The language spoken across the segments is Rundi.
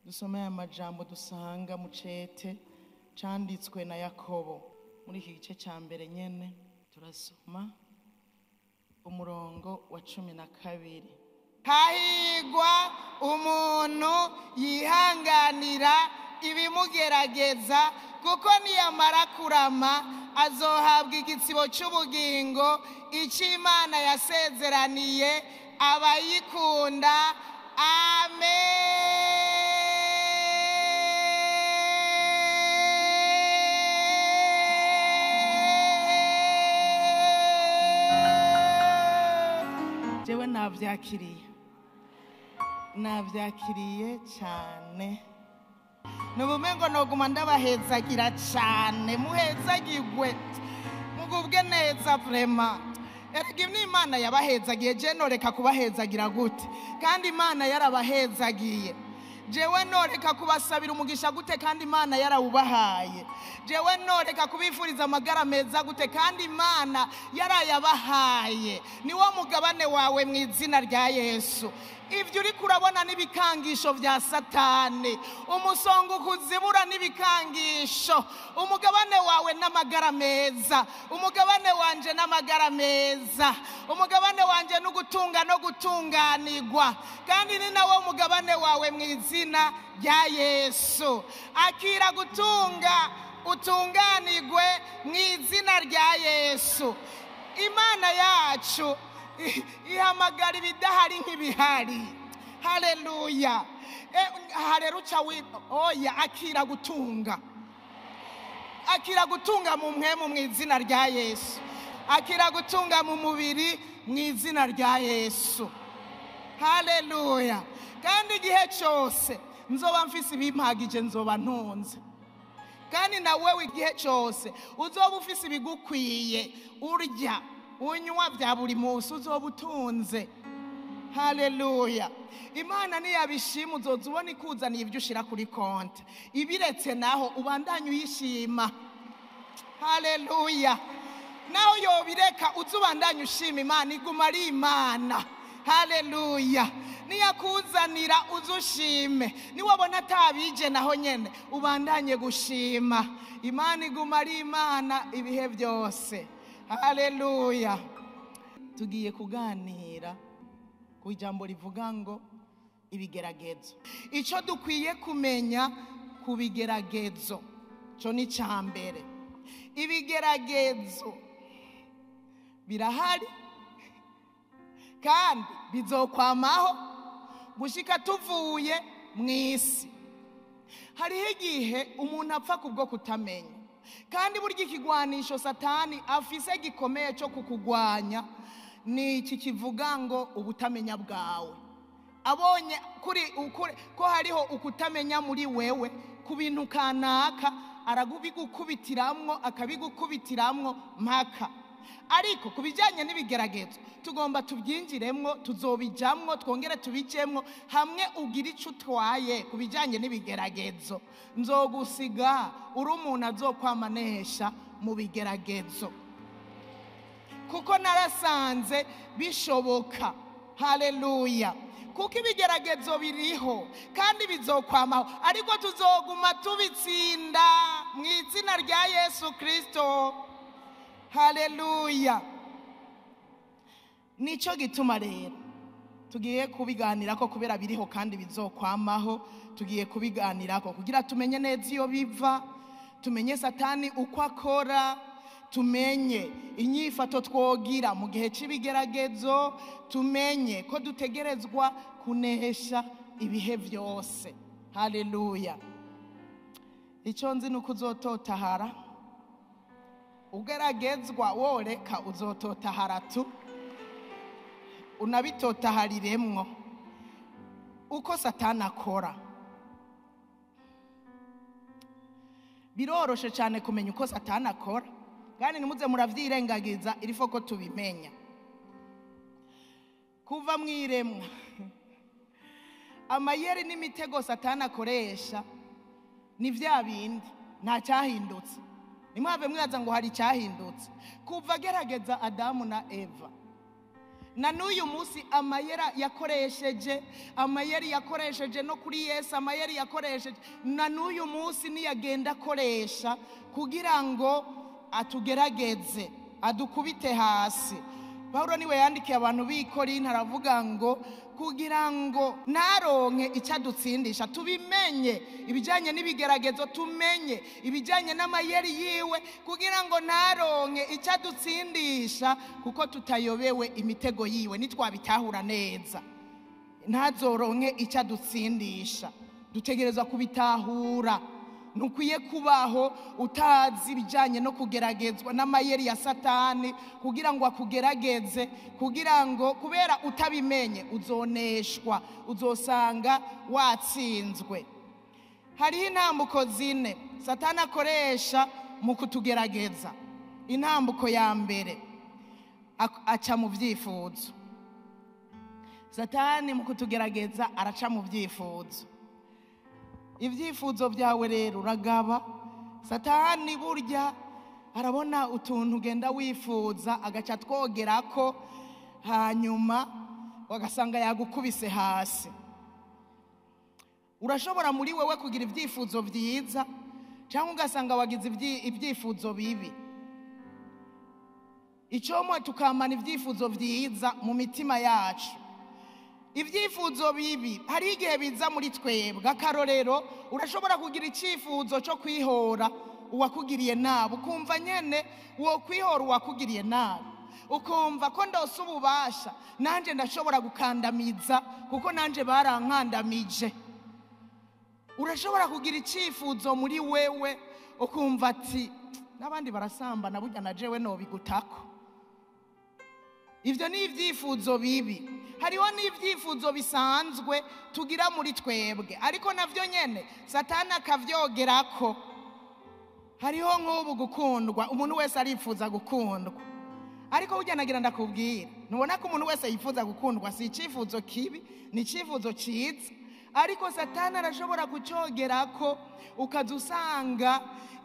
Dusome aya majambo dusanga mu cete canditswe na Yakobo. Muri iki gice cya mbere nyene turasoma umurongo wa 12. Hahigwa umuntu yihanganira ibimugerageza, kuko niyamara kurama azohabwa igitsibo cy'ubugingo icyo Imana yasezeraniye abayikunda. Amen. Jewe navyakiriye cyane. Nubumengo noguma ndabahezagira cyane, muhezagirwe mugubwe neza vrema. Erega Imana yabahezagiye, je noreka kubahezagira gute? Kandi Imana yarabahezagiye. Jewe noreka kubasabira umugisha gute? Kandi Imana yarawubahaye. Jewe noreka kubifuriza amagara meza gute? Kandi Imana yarayabahaye. Niwo mugabane wawe mu izina rya Yesu. Ivyo uri kurabona n'ibikangisho vya Satani, umusongo kuzibura n'ibikangisho. Umugabane wawe n'amagara meza, umugabane wanje n'amagara meza, umugabane wanje n'ugutunga no gutunganirwa, kandi ni nawo mugabane wawe mu izina rya Yesu. Akira gutunga utunganirwe mu izina rya Yesu. Imana yacu ihamagara ibidahari nk'ibihari. Haleluya. Haleluya. Oya, akira gutunga, akira gutunga mu mpwemu mu izina rya Yesu, akira gutunga mu mubiri mu izina rya Yesu. Haleluya. Kandi igihe cyose nzoba mfise ibimpagije nzoba ntunze. Kandi na wewe igihe cyose uzoba ufise ibigukwiye, urya unywa bya buri munsi, uzoba utunze. Haleluya. Imana niyabishima uzoza ubona ikuzaniye ibyo ushira kuri konti. Ibiretse naho ubandanye uyishima. Haleluya. Naho yobireka uzubandanye ushima Imana, iguma ari Imana. Haleluya. Niyakuzanira uzushime. Niwabona atabije naho nyene ubandanye gushima. Imana iguma ari Imana ibihe byose. Haleluya. Tugiye kuganira ku ijambo rivuga ngo ibigeragezo. Icyo dukwiye kumenya ku bigeragezo cyo ni cyambere. Ibigeragezo birahari kandi bizokwamaho gushika tuvuye mu isi. Hariho igihe umuntu apfa kubwo kutamenya. Kandi burya ikigwanisho Satani afise gikomeye cyo kukugwanya ni iki kivuga ngo ubutamenya bwawe. Abonye kuri ko hariho ukutamenya muri wewe ku bintu kanaka, aragubigukubitiramwo akabigukubitiramwo mpaka. Ariko kubijyanye n'ibigeragezo tugomba tubyinjiremwo, tuzobijamwo, twongere tubijemwo hamwe ugira ico utwaye kubijyanye n'ibigeragezo. Nzogusiga uri umuntu azokwamanesha mu bigeragezo, kuko narasanze bishoboka. Haleluya. Kuko ibigeragezo biriho kandi bizokwamaho, ariko tuzoguma tubitsinda mu izina rya Yesu Kristo. Haleluya. Nico gituma rero tugiye kubiganirako kubera biriho kandi bizokwamaho. Tugiye kubiganirako kugira tumenye neza iyo biva, tumenye Satani uko akora, tumenye inyifato twogira mu gihe c'ibigeragezo, tumenye ko dutegerezwa kunesha ibihe byose. Haleluya. Icyo nzi nuko uzototahara ugeragezwa, woreka uzototahara tu unabitotahariremwo uko Satani akora. Biroroshe cyane kumenya uko Satani akora, kandi nimuze muravyirengagiza irifo ko tubimenya. Kuva mwiremwa amayeri n'imitego Satani akoresha ni vya bindi, nta cyahindutse. Nimwave mwibaza ngo hari cyahindutse. Kuva gerageza Adamu na Eva, Na n'uyu munsi amayera yakoresheje, amayeri yakoresheje no kuri Yesu, amayeri yakoresheje na n'uyu munsi niyagenda akoresha kugira ngo atugerageze, adukubite hasi. Pawulo niwe yandikiye abantu b'i Korinto aravuga ngo kugira ngo ntaronke icyo adutsindisha, tubimenye ibijyanye n'ibigeragezo, tumenye ibijyanye n'amayeri yiwe, kugira ngo ntaronke icyo adutsindisha, kuko tutayobewe imitego yiwe. Nitwabitahura neza ntazoronke icyo adutsindisha. Dutegerezwa kubitahura. Ntukwiye kubaho utazi ibijyanye no kugeragezwa n'amayeri ya Satani kugira ngo akugerageze, kugira ngo kubera utabimenye uzoneshwa, uzosanga watsinzwe. Hariho intambuko zine Satani akoresha mu kutugerageza. Intambuko ya mbere, aca mu byifuzo. Satani mu kutugerageza araca mu byifuzo. Ibyifuzo byawe rero uragaba. Satani burya arabona utuntu ugenda wifuza agaca twogerako, hanyuma ugasanga yagukubise hasi. Urashobora muri wewe kugira ibyifuzo byiza, cyangwa ugasanga wagize ibyifuzo bibi. Icyo tukamana ibyifuzo byiza mu mitima yacu. Ibyifuzo bibi hari igihe biza muri twebwe. Akarorero, urashobora kugira icyifuzo cyo kwihora uwakugiriye nabi, ukumva nyene wo kwihora uwakugiriye nabi, ukumva ko ndose ububasha nanje ndashobora gukandamiza kuko nanje barankandamije. Urashobora kugira icyifuzo muri wewe ukumva ati n'abandi barasambana burya na jewe nobigutako. Ivyo ni ibyifuzo bibi. Hariho n'ibyifuzo bisanzwe tugira muri twebwe, ariko navyo nyene Satani akavyogerako. Hariho nk'ubu gukundwa, umuntu wese arifuza gukundwa, ariko burya nagira ndakubwira, ntubona ko umuntu wese yifuza gukundwa si icyifuzo kibi, ni icyifuzo cyiza, ariko Satani arashobora kucogerako ukaza usanga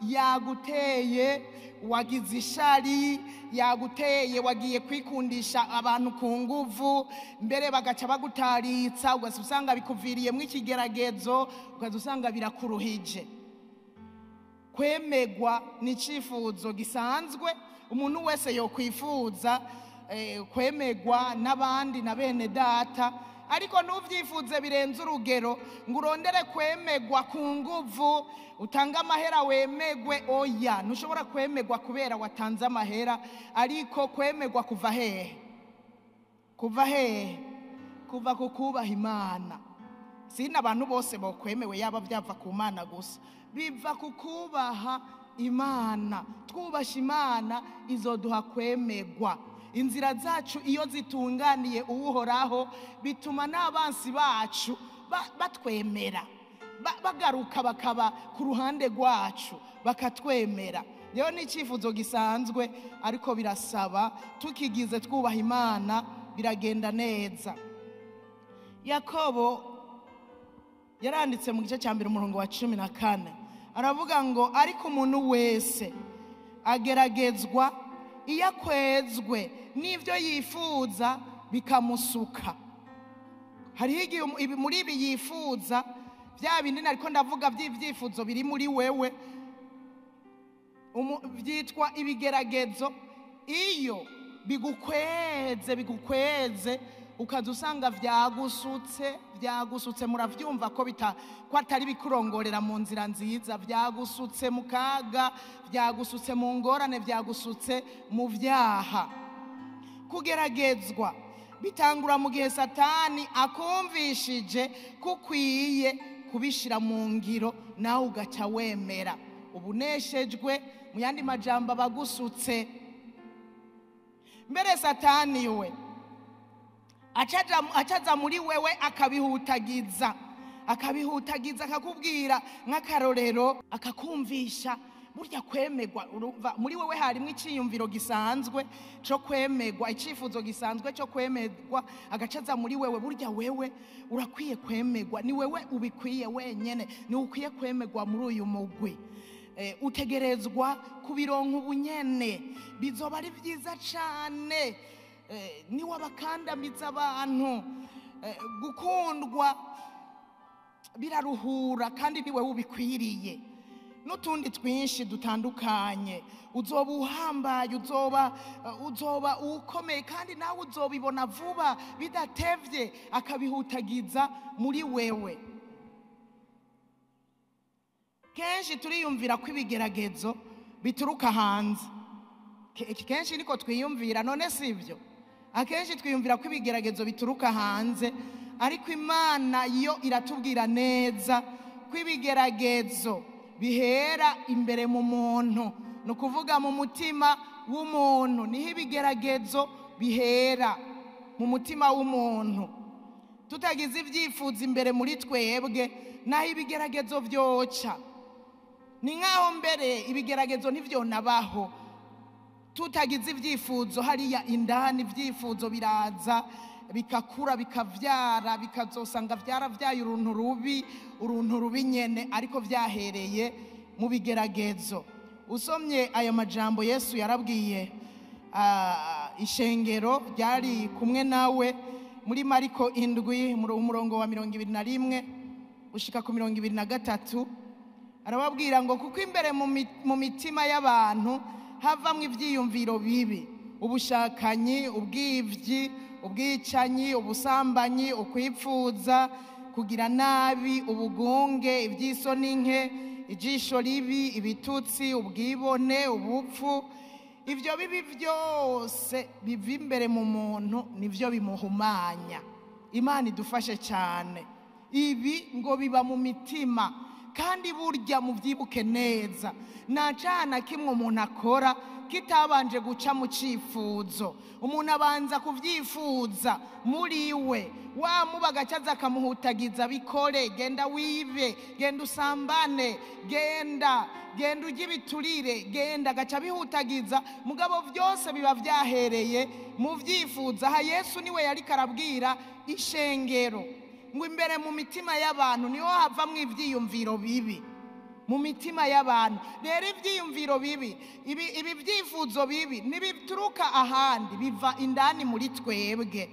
yaguteye, wagize ishari, yaguteye, wagiye kwikundisha abantu ku nguvu, mbere bagaca bagutaritsa, ugaca usanga bikuviriyemo ikigeragezo, ugaca usanga birakuruhije. Kwemegwa ni icyifuzo gisanzwe, umuntu wese yokwifuza kwemegwa n'abandi na bene data, ariko ntuvyifuze birenze urugero ngo urondere kwemegwa ku nguvu, utange amahera wemegwe. Oya, ntushobora kwemegwa kubera watanze amahera, ariko kwemegwa kuva hehe? Kuva hehe? Kuva ku kubaha Imana. Sina abantu bose bokwemewe yaba byava ku Mana gusa, biva ku kubaha Imana. Twubasha Imana izoduha kwemegwa. Inzira zacu iyo zitunganiye Uhoraho bituma n'abansi bacu batwemera, bagaruka bakaba ku ruhande rwacu bakatwemera. Rero ni icyifuzo gisanzwe, ariko birasaba tukigize twubaha Imana biragenda neza. Yakobo yaranditse mu gice cya mbere umurongo wa 14 aravuga ngo ariko umuntu wese ageragezwa iyo akwezwe n'ibyo yifuza bikamusuka. Hariho igihe muri ibi yifuza bya bindi nariko ndavuga by'ibyifuzo biri muri wewe byitwa ibigeragezo. Iyo bigukweze ukaza usanga vyagusutse, muravyumva ko ko atari bikurongorera mu nzira nziza, vyagusutse mu kaga, vyagusutse mu ngorane, vyagusutse mu vyaha. Kugeragezwa bitangura mu gihe Satani akumvishije kukwiye kubishira mu ngiro, nawe ugaca wemera. Ubuneshejwe, mu yandi majambo abagusutse. Mbere Satani we acaza muri wewe akabihutagiza, akakubwira nk'akarorero, akakumvisha burya kwemegwa. Urumva muri wewe harimo icyiyumviro gisanzwe cyo kwemegwa, icyifuzo gisanzwe cyo kwemegwa, agacaza muri wewe burya wewe urakwiye kwemegwa, ni wewe ubikwiye wenyene, ni ukwiye kwemegwa muri uyu mugwi. Utegerezwa kubironka ubunyene, bizoba ari byiza cyane. Niwe abakandamiza abantu. Gukundwa biraruhura kandi niwe ubikwiriye. N'utundi twinshi dutandukanye. Uzoba uhambaye, uzoba ukomeye, kandi nawe uzobibona vuba bidatevye, akabihutagiza muri wewe. Kenshi turiyumvira ko ibigeragezo bituruka hanze. Kenshi niko twiyumvira, none sivyo? Akenshi twiyumvira ko ibigeragezo bituruka hanze, ariko Imana yo iratubwira neza ko ibigeragezo bihera imbere mu muntu, ni ukuvuga mu mutima w'umuntu. Niho ibigeragezo bihera, mu mutima w'umuntu. Tutagize ibyifuzo imbere muri twebwe, naho ibigeragezo byoca. Ni nkaho mbere ibigeragezo ntivyonabaho. Tutagize ibyifuzo hariya indani, ibyifuzo biraza bikakura, bikavyara, bikazosanga vyaravyaye uruntu rubi, uruntu rubi nyene, ariko vyahereye mu bigeragezo. Usomye aya majambo Yesu yarabwiye ishengero ryari kumwe nawe muri Mariko 7 umurongo wa 21 ushika ku 23, arababwira ngo kuko imbere mu mitima y'abantu havamwo ivyiyumviro bibi, ubushakanyi, ubwivyi, ubwicanyi, ubusambanyi, ukwipfuza, kugira nabi, ubugunge, ivy'isoni nke, ijisho ribi, ibitutsi, ubwibone, ubupfu. Ivyo bibi vyose biva imbere mu muntu, nivyo bimuhumanya. Imana idufashe cyane. Ibi ngo biba mu mitima, kandi burya muvyibuke neza, nta cana kimwe umuntu akora kitabanje guca mu cifuzo. Umuntu abanza kuvyifuza muri we, wamuba agacaza akamuhutagiza, bikore, genda wibe, genda usambane, genda urye ibiturire, genda, agaca bihutagiza. Mugabo vyose biba vyahereye mu vyifuzo. Aha Yesu niwe yariko arabwira ishengero ngo imbere mu mitima y'abantu niho havamwo ivyiyumviro bibi. Mu mitima y'abantu rero ivyiyumviro bibi, ibi vyifuzo bibi ntibituruka ahandi, biva indani muri twebwe.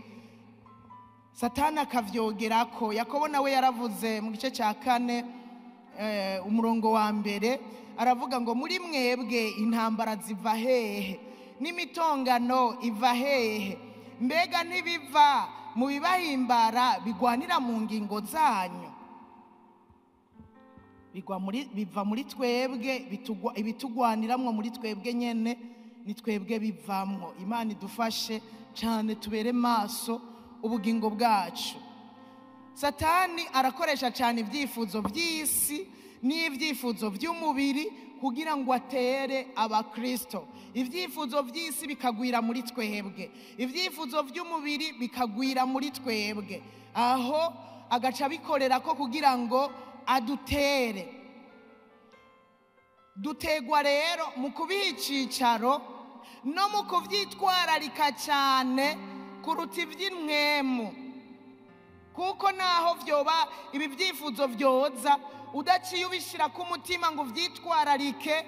Satani akavyogerako. Yakobo nawe yaravuze mu gice cya 4 umurongo wa 1, aravuga ngo muri mwebwe intambara ziva hehe, n'imitongano iva hehe? Mbega ntibiva mu bibahimbara bigwanira mu ngingo zanyu? Biva muri twebwe, ibitugwaniramwo muri twebwe nyene, ni twebwe bivamwo. Imana idufashe cyane, tubere maso ubugingo bwacu. Satani arakoresha cyane ibyifuzo by'isi n'ibyifuzo by'umubiri kugira ngo atere abakristo. Ibyifuzo by'isi bikagwira muri twebwe, ibyifuzo by'umubiri bikagwira muri twebwe, aho agaca bikorera ko kugira ngo adutere. Dutegwa rero mu kubiha icicaro no mu kuvyitwararika cyane kuruta ivy'imwemu, kuko naho vyoba ibi vyifuzo vyoza udaciye ubishira ku mutima ngo uvyitwararike,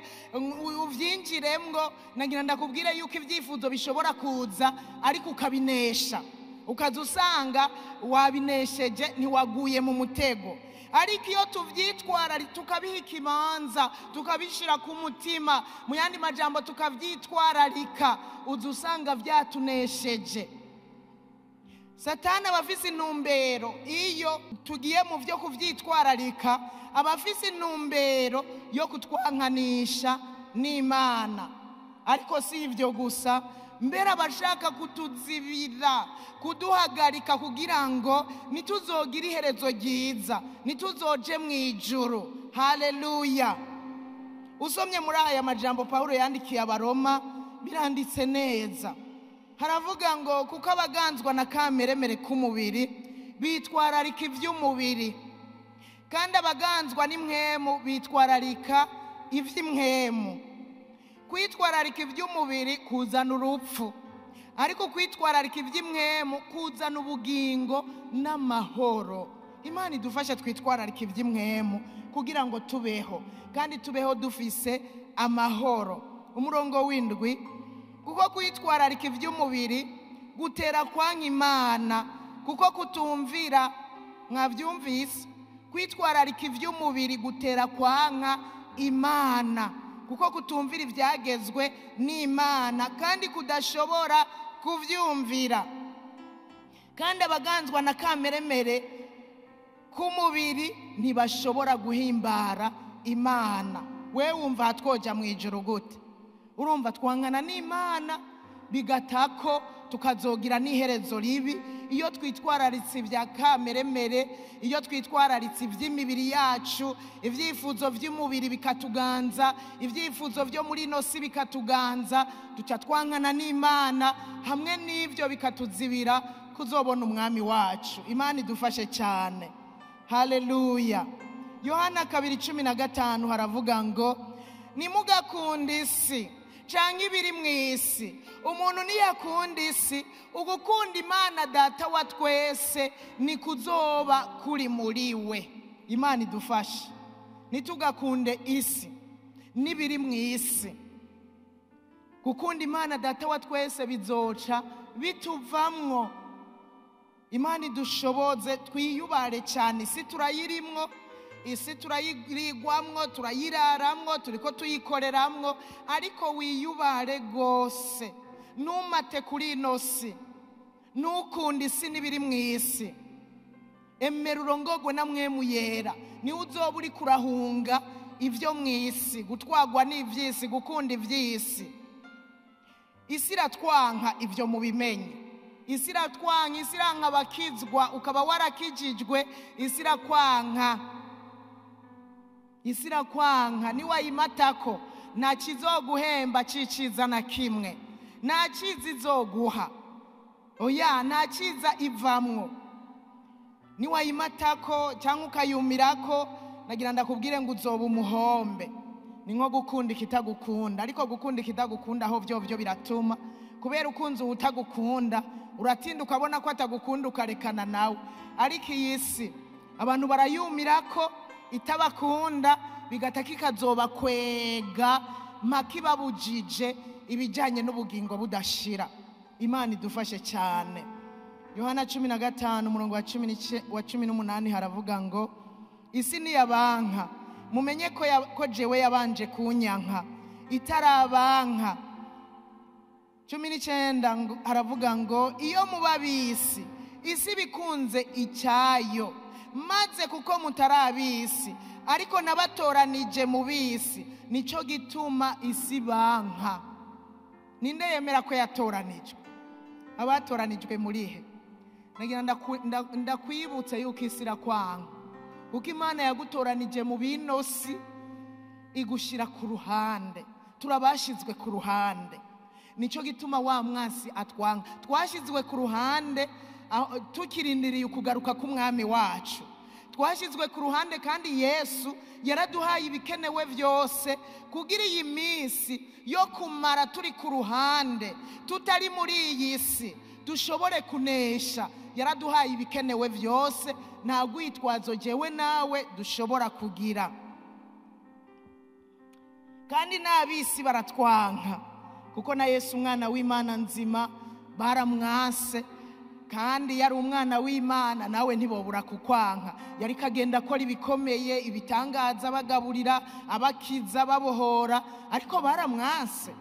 uvyinjiremwo, nagira ndakubwire yuko ivyifuzo bishobora kuza ariko ukabinesha, ukaza usanga wabinesheje, ntiwaguye mu mutego. Ariko iyo tuvyitwararika, tukabiha ikibanza, tukabishira ku mutima, mu yandi majambo tukavyitwararika, uza usanga vyatunesheje. Satani aba afise intumbero, iyo tugiye mu vyo kuvyitwararika, aba afise intumbero yo kutwankanisha n'Imana. Ariko si ivyo gusa, mbere abashaka kutuzibira, kuduhagarika kugira ngo ntituzogire iherezo ryiza, ntituzoje mu ijuru. Haleluya. Usomye muri aya majambo Paulo yandikiye Abaroma, biranditse neza. Haravuga ngo kuko abaganzwa na kameremere k'umubiri bitwararika ivy'umubiri, kandi abaganzwa n'imwemu bitwararika ivy'imwemu. Kwitwararika ivy'umubiri kuzana urupfu, ariko kwitwararika ivy'imwemu kuzana ubugingo n'amahoro. Imana idufashe twitwararika ivy'imwemu kugira ngo tubeho, kandi tubeho dufise amahoro. Umurongo w'indwi, kuko kwitwararika ivy'umubiri gutera kwanka Imana, kuko kutumvira, mwavyumvise, kwitwararika ivy'umubiri gutera kwanka Imana, kuko kutumvira ivyagezwe n'Imana kandi kudashobora kuvyumvira. Kandi abaganzwa na kameremere k'umubiri ntibashobora guhimbara Imana. Wewe wumva twoja mu ijuru gute? Urumva twangana n'Imana bigatako tukazogira n'iherezo ribi iyo twitwararitse ibya kameremere, iyo twitwararitse iby'imibiri yacu, ibyifuzo by'umubiri bikatuganza, ibyifuzo byo muri ino si bikatuganza, duca twankana n'Imana, hamwe n'ibyo bikatuzibira kuzobona umwami wacu. Imana idufashe cyane. Haleluya. Yohana 2:15 haravuga ngo nimugakunde isi canke ibiri mw'isi. Umuntu niyakunda isi, ugukunda Imana Data wa twese ni kuzoba kuri muri we. Imana idufashe ntitugakunde isi n'ibiri mw'isi. Gukunda Imana Data wa twese bizoca bituvamwo. Imana idushoboze twiyubare cyane. Isi turayirimwo, isi turayirigwamwo, turayiraramwo, turiko tuyikoreramwo, ariko wiyubare gose, numate kuri ino si, ntukunde isi n'ibiri mw'isi. Emera urongogwe na mwemu yera, niwe uzoba uriko urahunga ivyo mw'isi, gutwagwa n'ivy'isi, gukunda ivy'isi. Isi iratwanka, ivyo mubimenye. Isi iratwanka, isi iranka abakizwa, ukaba warakijijwe, isi irakwanka. Isi irakwanka, niwayimatako nta kizoguhemba ciciza na kimwe, nta ciza izoguha, oya, nta ciza ivamwo. Niwayimatako cyangwa ukayumirako, nagira ndakubwire ngo uzoba umuhombe. Ni nko gukunda ikitagukunda, ariko gukunda ikitagukunda aho byo byo biratuma, kubera ukunze uwutagukunda uratinda ukabona ko atagukunda ukarekana nawe. Ariko iyi si abantu barayumirako itabakunda, bigata kikazobakwega mpaka ibabujije ibijyanye n'ubugingo budashira. Imana idufashe cyane. Yohana 15 umurongo wa 18 haravuga ngo isi niyabanka, mumenye ko jewe yabanje kunyanka itarabanka. 19 haravuga ngo iyo muba bisi, isi bikunze icyayo, maze kuko mutarabisi ariko nabatoranije mu bisi, nico gituma isi banka. Ninde yemera ko yatoranijwe? Abatoranijwe murihe? Nagira ndakwibutse yuko isi irakwanga, kuko Imana yagutoranije mu binosi igushira ku ruhande. Turabashizwe ku ruhande, nico gituma wa mwansi atwanga. Twashizwe ku ruhande tukirindiriye ukugaruka k'umwami wacu. Twashizwe ku ruhande kandi Yesu yaraduhaye ibikenewe byose kugira iyi minsi yo kumara turi ku ruhande, tutari muri iyi si, dushobore kunesha. Yaraduhaye ibikenewe byose, nta rwitwazo jewe nawe dushobora kugira. Kandi n'abisi baratwanka, kuko na Yesu umwana w'Imana nzima baramwase, kandi yari umwana w'Imana, nawe ntibobura kukwanka. Yari kagenda akora ibikomeye, ibitangaza, bagaburira, abakiza, babohora, ariko baramwase.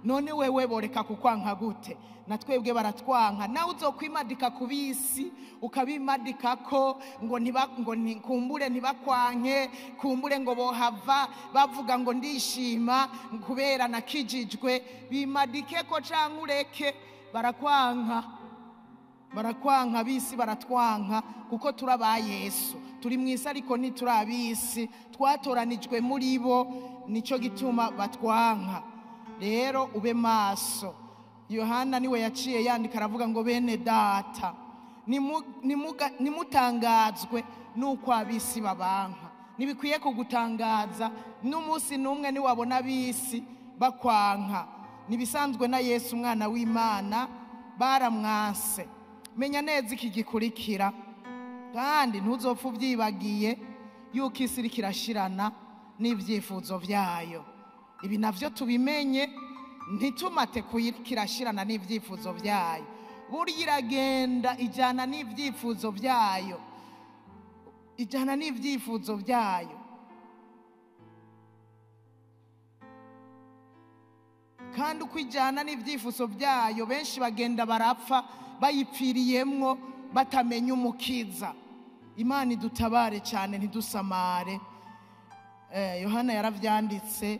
None wewe boreka kukwanka gute? Na twebwe baratwanka. Nawe uzokwimadika ku bisi, ukabimadika ko ngo ngo kumbure ntibakwanke, kumbure ngo bohava bavuga ngo ndishima kubera nakijijwe. Bimadike ko canke ureke, barakwanka. Barakwanka, bisi baratwanka, kuko turaba Yesu. Turi mw'isi ariko ntiturabisi, twatoranijwe muri bo, nico gituma batwanka. Rero ube maso. Yohana niwe yaciye yandika aravuga ngo bene data, nimutangazwe nuko abisi babanka. Ntibikwiye kugutangaza n'umunsi n'umwe niwabona abisi bakwanka. Nibisanzwe na Yesu umwana w'Imana baramwanse. Menya neza iki gikurikira, kandi ntuzopfa ubyibagiye yuko isi iriko irashirana n'ibyifuzo vyayo. Ibi navyo tubimenye, ntitumate kuyirashirana n'ibyifuzo vyayo. Burya iragenda ijyana n'ibyifuzo byayo, ijyana n'ibyifuzo byayo. Kandi uko ijyana n'ibyifuzo byayo, benshi bagenda barapfa bayipfiriyemwo batamenya umukiza. Imana idutabare cyane ntidusamare. Yohana yaravyanditse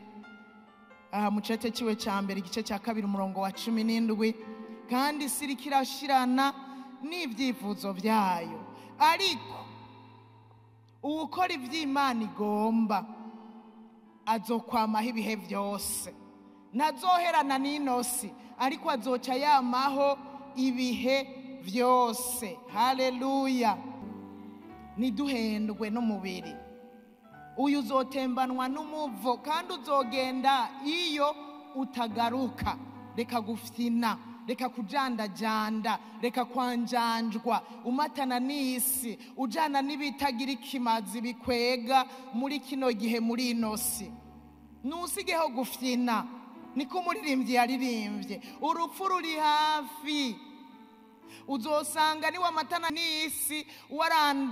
aha mu cete ciwe ca mbere igice cya 2 umurongo wa 17, kandi isi iriko irashirana n'ibyifuzo byayo, ariko uwukora ivy'Imana igomba azokwamaho ibihe byose. Ntazoherana n'inosi, ariko azoca yamaho ibihe byose. Haleluya. Ntiduhendwe n'umubiri. Uyu uzotembanwa n'umuvo, kandi uzogenda iyo utagaruka. Reka gufyina, reka kujandajanda, reka kwanjanjwa umatana n'isi, ujana n'ibitagira ikimazi bikwega muri kino gihe, muri ino si. Nusigeho gufyina, niko umuririmbyi yaririmbye. Urupfu ruri hafi, uzosanga niwamatana n'isi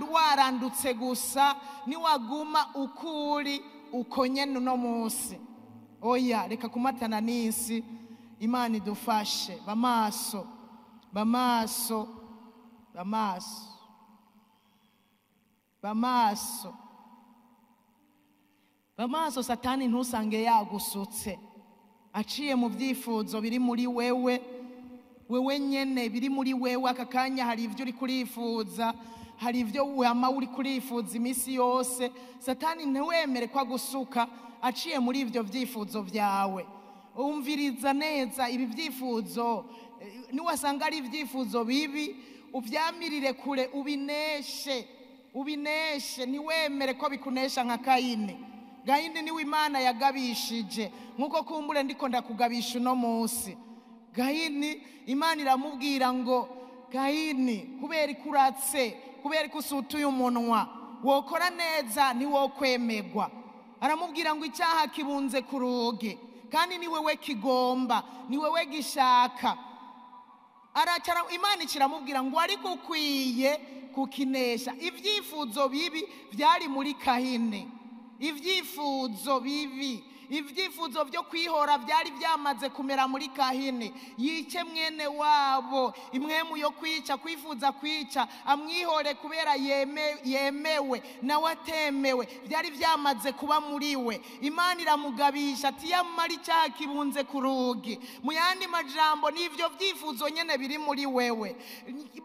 warandutse gusa, niwaguma ukuri uko nyene uno munsi. Oya, reka kumatana n'isi. Imana idufashe. Bamaso, bamaso, bamaso, bamaso, bamaso. Satani ntusange yagusutse aciye mu byifuzo biri muri wewe, wewe nyene biri muri wewe. Aka kanya hari ivyo uri kurifuza, hari ivyo wama uri kurifuza iminsi yose. Satani ntiwemere ko agusuka aciye muri ivyo vyifuzo vyawe. Umviriza neza ibi vyifuzo, niwasanga ari ivyifuzo bibi uvyamirire kure, ubineshe, ubineshe. Ntiwemere ko bikunesha nka Kayini. Gahini niwe Imana yagabishije, nkuko kumbure ndiko ndakugabisha uno munsi. Gahini Imana iramubwira ngo Gahini, kubera ikuratse, kubera ikusutuye umunwa, wokora neza ntiwokwemegwa. Aramubwira ngo icyaha kibunze ku rugi, kandi ni wewe kigomba, ni wewe gishaka. Aracara Imana ikiramubwira ngo ariko ukwiye kukinesha. Ibyifuzo bibi byari muri Kahini, ibyifuzo bibi, ibyifuzo byo kwihora byari byamaze kumera muri Kahini. Yice mwene wabo, imwemu yo kwica, kwifuza kwica, amwihore kubera yemewe nawe atemewe, byari byamaze kuba muri we. Imana iramugabisha ati yamara icyaha kibunze ku rugi. Mu yandi majambo, n'ivyo byifuzo nyene biri muri wewe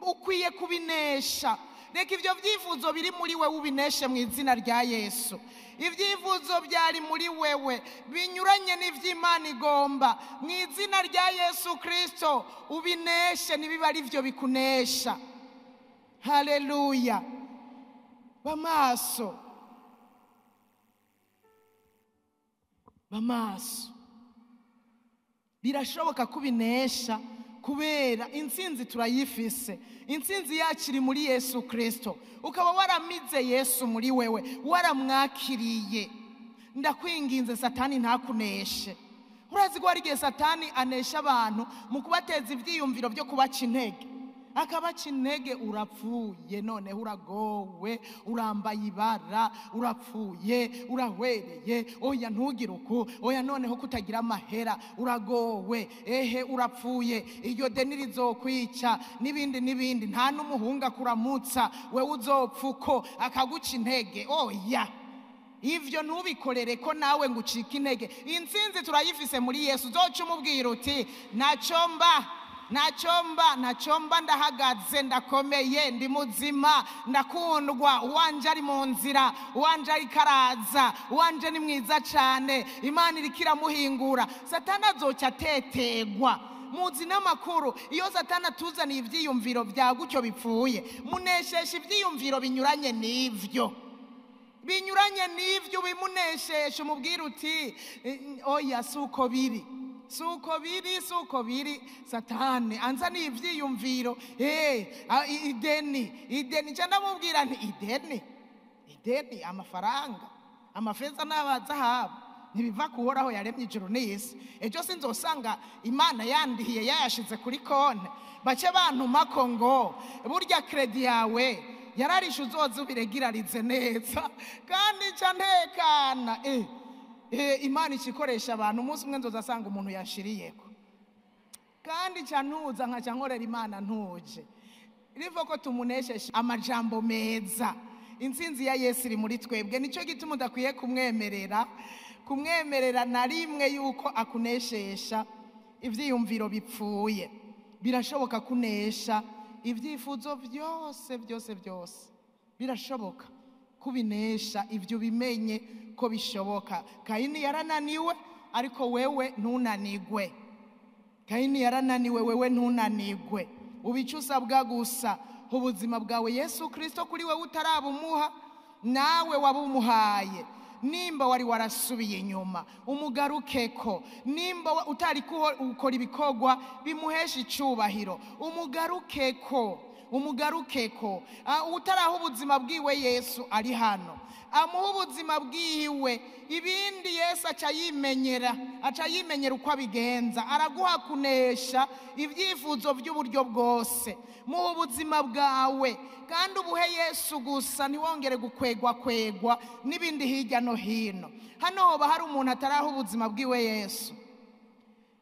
ukwiye kubinesha. Reka ivyo vyifuzo biri muri wewe ubineshe mu izina rya Yesu. Ivyifuzo byari muri wewe binyuranye n'ivy'Imana igomba, mu izina rya Yesu Kristo ubineshe, nibiba ari vyo bikunesha. Haleluya. Bamaso, bamaso. Birashoboka kubinesha kubera intsinzi turayifise. Intsinzi yacu iri muri Yesu Kristo. Ukaba waramize Yesu muri wewe, waramwakiriye, ndakwinginze Satani ntakuneshe. Urazi ko hari igihe Satani anesha abantu mu kubateza ivyiyumviro byo kubaca intege, akabaca intege. Urapfuye noneho, uragowe, urambaye ibara, urapfuye, urahwereye, oya ntugire uku, oya noneho kutagira amahera, uragowe, ehe urapfuye, iryo deni rizokwica, n'ibindi n'ibindi. Nta n'umuhungu akuramutsa, wewe uzopfa uko, akaguca intege. Oya, ivyo ntubikorere ko nawe ngo ucike intege. Intsinzi turayifise muri Yesu. Uzoca umubwira uti ntacyo mba, ntacyo mba, ntacyo mba, ndahagaze, ndakomeye, ndi muzima, ndakundwa, uwanje ari mu nzira, uwanje ariko araza, uwanje ni mwiza cyane, Imana iriko iramuhingura. Satani azoca atetegwa. Muzi n'amakuru, iyo Satani atuzaniye ivyiyumviro vya gutyo bipfuye, muneshesha ivyiyumviro binyuranye n'ivyo, binyuranye n'ivyo ubimuneshesha. Umubwira uti oya, suko biri, suko biri, suko biri. Satani anzaniye ivyiyumviro, ideni, ideni. Nca ndamubwira nti ideni, ideni, amafaranga, amafeza n'abazahabu, Ntibiva kuhoraho yaremye ijuru n'isi. Ejo sinzosanga Imana yandihiye yayashize kuri konte, bace bantumako ngo burya kredi yawe yararishe, uzoza ubiregirarize neza. Kandi nca ntekana. Imana ikikoresha abantu. Umunsi umwe nzozasanga umuntu yashiriyeko, kandi nca ntuza nkaca nkorera Imana ntuje. Rivo ko tumunesheje amajambo meza. Intsinzi ya Yesu iri muri twebwe. Nicyo gituma udakwiye kumwemerera na rimwe yuko akuneshesha ivyiyumviro bipfuye. Birashoboka kunesha ibyifuzo byose byose byose, birashoboka kubinesha. Ibyo bimenye ko bishoboka. Kayini yarananiwe, ariko wewe ntunanigwe. Kayini yarananiwe, wewe ntunanigwe. Ubice usabwa gusa ubuzima bwawe Yesu Kristo. Kuri wewe utarabumuha, nawe wabumuhaye, nimba wari warasubiye inyuma, umugarukeko. Nimba utari ukora ibikorwa bimuhesha icubahiro, umugarukeko, umugarukeko. Utaraha ubuzima bwiwe Yesu, ari hano, amuha ubuzima bwiwe. Ibindi Yesu aca yimenyera, aca yimenyera uko abigenza. Araguha kunesha ibyifuzo by'uburyo bwose. Muha ubuzima bwawe kandi ubuhe Yesu gusa, ntiwongere gukwegwa kwegwa n'ibindi hirya no hino. Hano hoba hari umuntu ataraha ubuzima bwiwe Yesu?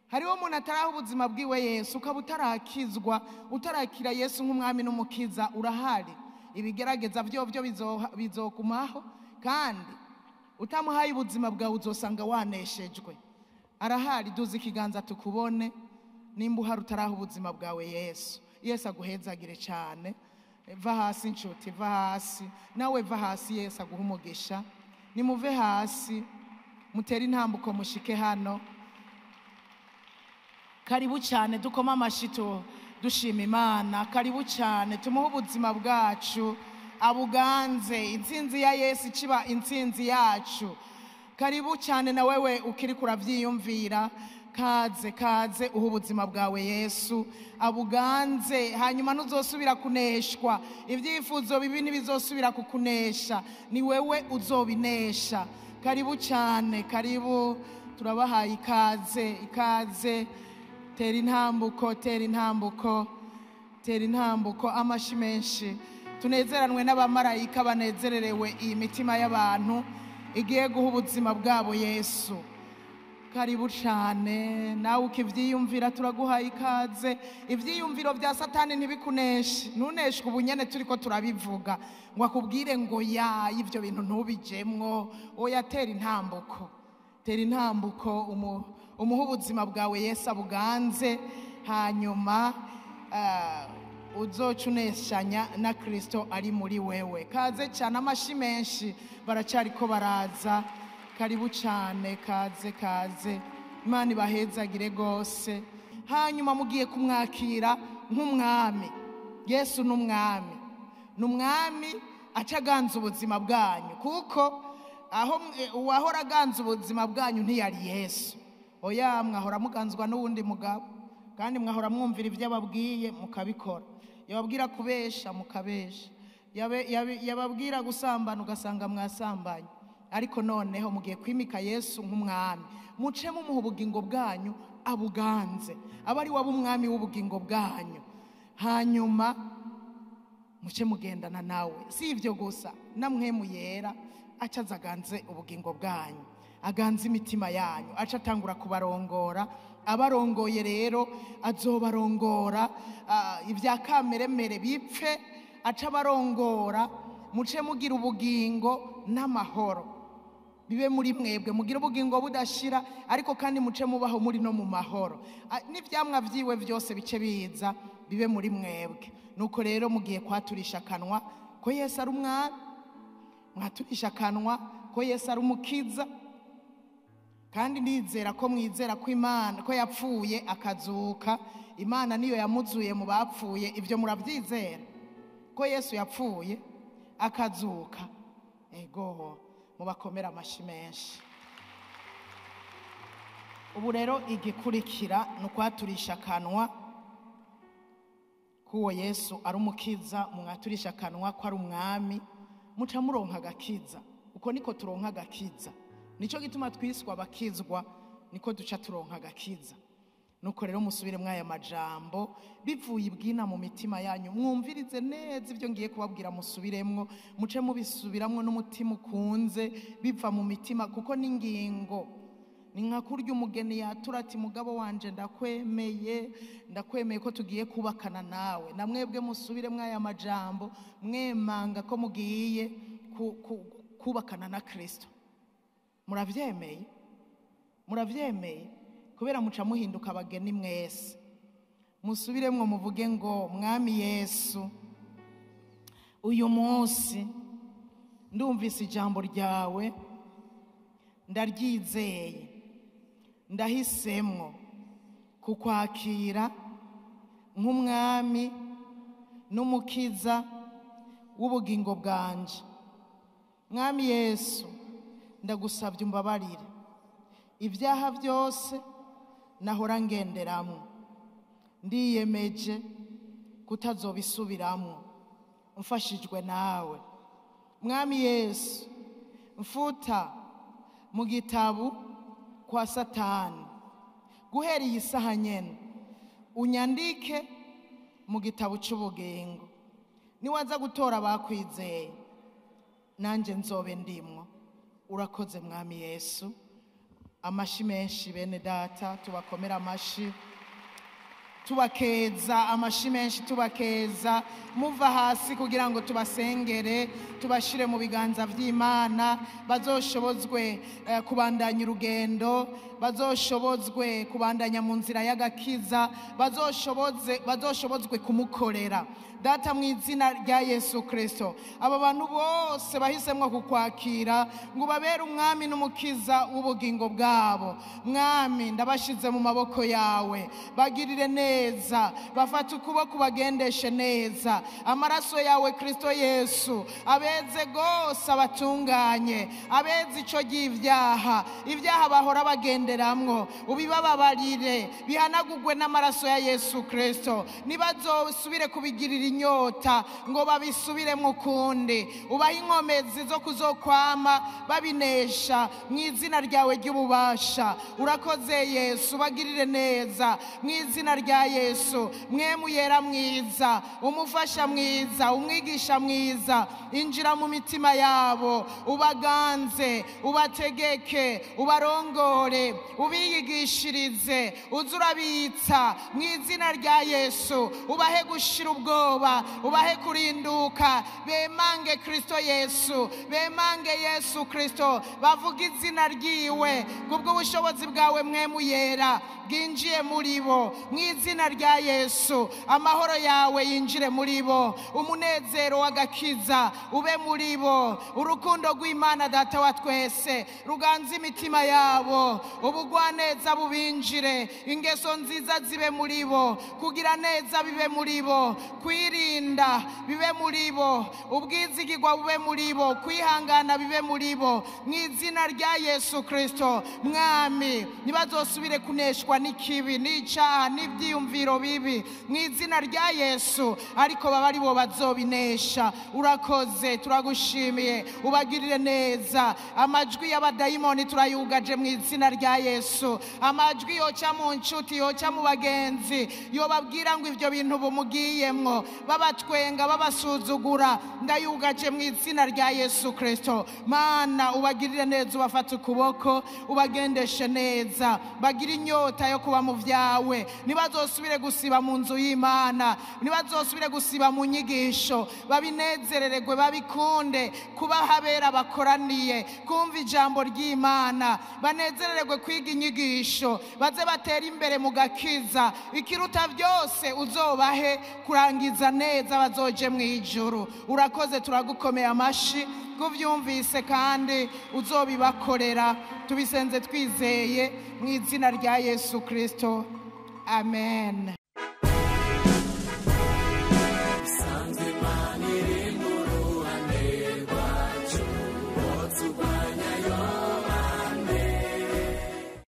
Hariho umuntu ataraha ubuzima bwiwe Yesu? Ukaba utarakizwa, utarakira Yesu nk'umwami n'umukiza, urahari. Ibigerageza byo bizokumaho, kandi utamuhaye ubuzima bwawe uzosanga waneshejwe. Arahari? Duze ikiganza tukubone nimba uhari utaraha ubuzima bwawe Yesu. Yesu aguhezagire cyane. Va hasi inshuti, va hasi nawe, va hasi. Yesu aguha umugisha. Nimuve hasi, mutere intambuko mushike hano. Karibu cyane. Dukoma amashyi dushima Imana. Karibu cyane. Tumuhe ubuzima bwacu abuganze. Intsinzi ya Yesu ikiba intsinzi yacu. Karibu cyane. Na wewe ukiri kurabyiyumvira, kaze, kaze uha ubuzima bwawe Yesu abuganze. Hanyuma ntuzosubira kuneshwa. Ibyifuzo bibi ntibizosubira kukunesha, ni wewe uzobinesha. Karibu cyane, karibu, turabahaye ikaze, ikaze. Tera intambuko, tera intambuko, tera intambuko. Amashi menshi. Tunezeranwe n'abamarayika banezererewe iyi mitima y'abantu igiye guha ubuzima bwabo Yesu. Karibu cyane. Nawe ukivyiyumvira, turaguhaye ikaze. Ivyiyumviro bya Satani ntibikuneshe. Ntuneshwe ubunyene turiko turabivuga ngo akubwire ngo ya ibyo bintu ntubijemwo. Oya, tera intambuko, tera intambuko, umuhe ubuzima bwawe Yesu abuganze. Hanyuma uzoca uneshanya na Kristo ari muri wewe. Kaze cyane. Amashi menshi, baracyariko baraza. Karibu cyane, kaze, kaze. Imana ibahezagire rwose. Hanyuma mugiye kumwakira nk'umwami. Yesu ni umwami, ni umwami aca aganza ubuzima bwanyu, kuko aho uwahora aganza ubuzima bwanyu ntiyari Yesu. Oya, mwahora muganzwa n'uwundi mugabo, kandi mwahora mwumvira ibyo ababwiye mukabikora. Yababwira kubesha, mukabesha. Yababwira gusambana, ugasanga mwasambanye. Ariko noneho mugiye kwimika Yesu nk'umwami. Muce mumuha ubugingo bwanyu abuganze, aba ari waba umwami w'ubugingo bwanyu. Hanyuma muce mugendana nawe. Si ibyo gusa, namwe muyera aca azaganze ubugingo bwanyu, aganze imitima yanyu, aca atangura kubarongora. Abarongoye rero, azobarongora ibya kameremere bipfe, aca abarongora. Muce mugira ubugingo n'amahoro bibe muri mwebwe, mugire ubugingo budashira, ariko kandi muce mubaho muri no mu mahoro. N'ivyamwa vyiwe byose bice biza bibe muri mwebwe. Nuko rero mugiye kwaturisha akanwa ko Yesu ari umwami, mwaturisha akanwa ko Yesu ari umukiza, kandi ndizera ko mwizera ko Imana ko yapfuye akazuka. Imana niyo yamuzuye mu bapfuye. Ibyo murabyizera ko Yesu yapfuye akazuka? Ego, mubakomera amashi menshi. Ubu rero igikurikira ni ukwaturisha akanwa k'uwo Yesu ari umukiza. Mwaturisha akanwa ko ari umwami, muca muronka agakiza. Uko niko turonka agakiza. Nico gituma twiswa abakizwa, niko duca turonka agakiza. Nuko rero musubire mwaya majambo bivuye ibwina mu mitima yanyu, mwumvirize neza ibyo ngiye kubabwira, musubiremwo, muce mubisubiramwo n'umutima ukunze, biva mu mitima, kuko n'ingingo. Ni nka kurya umugeni yatura ati mugabo wanje ndakwemeye, ndakwemeye ko tugiye kubakana nawe. Na mwebwe musubire mwaya majambo mwemanga ko mugiye kubakana na Kristo. Muravyemeye? Muravyemeye? Kubera muca muhinduka abageni mwese. Musubiremwo muvuge ngo Mwami Yesu, uyu munsi ndumvise ijambo ryawe, ndaryizeye, ndahisemwo kukwakira nk'umwami n'umukiza w'ubugingo bwanje. Mwami Yesu, ndagusabye umbabarire ibyaha byose nahora ngenderamwo, ndiyemeje kutazobisubiramwo, mfashijwe nawe. Mwami Yesu, mfuta mu gitabo kwa Satani, guhera iyi saha nyene unyandike mu gitabo cy'ubugingo. Niwaza gutora abakwizeye, nanjye nzobe ndimwo. Urakoze Mwami Yesu. Amashi menshi bene data, tubakomera amashi, tubakeza amashi menshi, tubakeza muva hasi kugira ngo tubasengere, tubashire mu biganza vy'Imana, bazoshobozwe kubandanya urugendo, bazoshobozwe kubandanya mu nzira y'agakiza, bazoshobozwe kumukorera. Data, mu izina rya Yesu Kristo, aba bantu bose bahisemwo kukwakira ngo babere umwami n'umukiza w'ubugingo bwabo, Mwami ndabashize mu maboko yawe, bagirire neza, bafate ukuboko bagendeshe neza. Amaraso yawe Kristo Yesu abeze gose, abatunganye, abeze ico ry'ivyaha, ibyaha bahora bagenderamwo, ubibababarire, bihanagurwe n'amaraso ya Yesu Kristo. Nibazosubire kubigirira inyota ngo babisubiremo ukundi, ubahe inkomezi zo kuzokwama babinesha mu izina ryawe ry'ububasha. Urakoze Yesu, bagirire neza mu izina rya Yesu. Mwemu yera mwiza, umufasha mwiza, umwigisha mwiza, injira mu mitima yabo, ubaganze, ubategeke, ubarongore, ubiyigishirize, uzurabitsa mu izina rya Yesu. Ubahe gushira ubwoba, ubahe kurinduka, bemange Kristo Yesu, bemange Yesu Kristo, bavuga izina ryiwe kubw'ubushobozi bwawe mwemu yera bwinjiye muri bo mu izina rya Yesu. Amahoro yawe yinjire muri bo, umunezero w'agakiza ube muri bo, urukundo rw'Imana Data wa twese ruganze imitima yabo, ubugwaneza bubinjire, ingeso nziza zibe muri bo, kugira neza bibe muri bo, kwirinda bibe muri bo, ubwizigirwa bube muri bo, kwihangana bibe muri bo mu izina rya Yesu Kristo. Mwami, ntibazosubire kuneshwa n'ikibi n'icaha n'ibyiyumviro bibi mu izina rya Yesu, ariko baba ari bo bazobinesha. Urakoze, turagushimiye, ubagirire neza. Amajwi y'abadayimoni turayugaje mu izina rya Yesu. Amajwi yoca mu nshuti, yoca mu bagenzi, yobabwira ngo ibyo bintu bumugiyemwo, babatwenga, babasuzugura, ndayugaje mu izina rya Yesu Kristo. Mana, ubagirire neza, ubafate ukuboko, ubagendeshe neza, bagire inyota yo kuba mu vyawe. Ntibazosubire gusiba mu nzu y'Imana, ntibazosubire gusiba mu nyigisho, babinezerererwe, babikunde kuba habera bakoraniye kumva ijambo ry'Imana, banezerererwe kwiga inyigisho, baze batera imbere mu gakiza. Ikiruta byose uzobahe kurangiza neza, bazoje mu ijuru. Urakoze, turagukomeye amashi kuvyumvise kandi uzobibakorera. Tubisenze twizeye mu izina rya Yesu Kristo, amen.